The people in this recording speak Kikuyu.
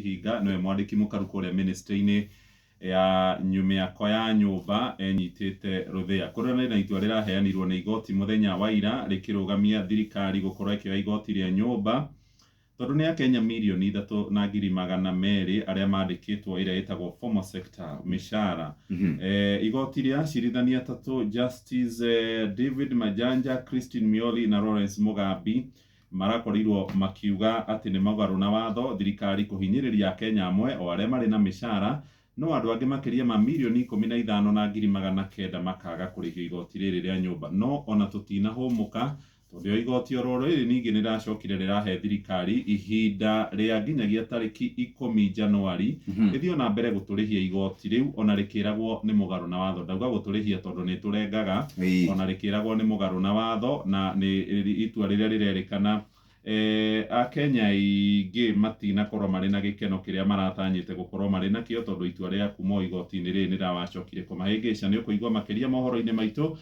Hinga nĩwe mwandĩki mũkaru kũrĩa ministry-inĩ ya mĩako ya nyũmba enyitĩte rũthĩa. Kũrĩ na itua rĩraheanirwo nĩ igoti mũthenya wa ira rĩkĩrũgamia thirikari gũkorwo ĩkĩoya igoti rĩa nyũmba tondũ nĩ akenya 3,200,000 arĩa mandĩkĩtwo ĩrĩa ĩtagwo formal sector mĩcara. Igoti rĩa acirithania atatũ Justice David Majanja, Christine Mioli na Lawrence Mugambi marakorirwo makiuga atĩ nĩ mũgarũ na watho thirikari kũhinyĩrĩria akenya amwe o arĩa marĩ na mĩcara no andũ angĩ makĩria ma 15,900,000 makaga kũrĩhio igoti rĩrĩ rĩa nyũmba. No ona tũtinahũmũka tondũ o igoti oro rĩrĩ ningĩ nĩracokire rĩrahe thirikari ihinda rĩa nginyagia tarĩki 10 Januari ĩthiĩ ona mbere gũtũrĩhia igoti rĩu ona rĩkĩragwo nĩ mũgarũ na watho. Ndauga gũtũrĩhia tondũ nĩ tũrengaga, ona rĩkĩragwo nĩ mũgarũ na watho, na nĩ itua rĩrĩa rĩrerĩkana akenya aingĩ matinakorwo marĩ na gĩkeno kĩrĩa maratanyĩte gũkorwo marĩ nakĩo tondũ itua rĩa kuma o igoti-inĩ rĩrĩ nĩrĩrabacokire kũmahĩngĩca. Nĩ ũkũigua makĩria mohoro-inĩ maitũ.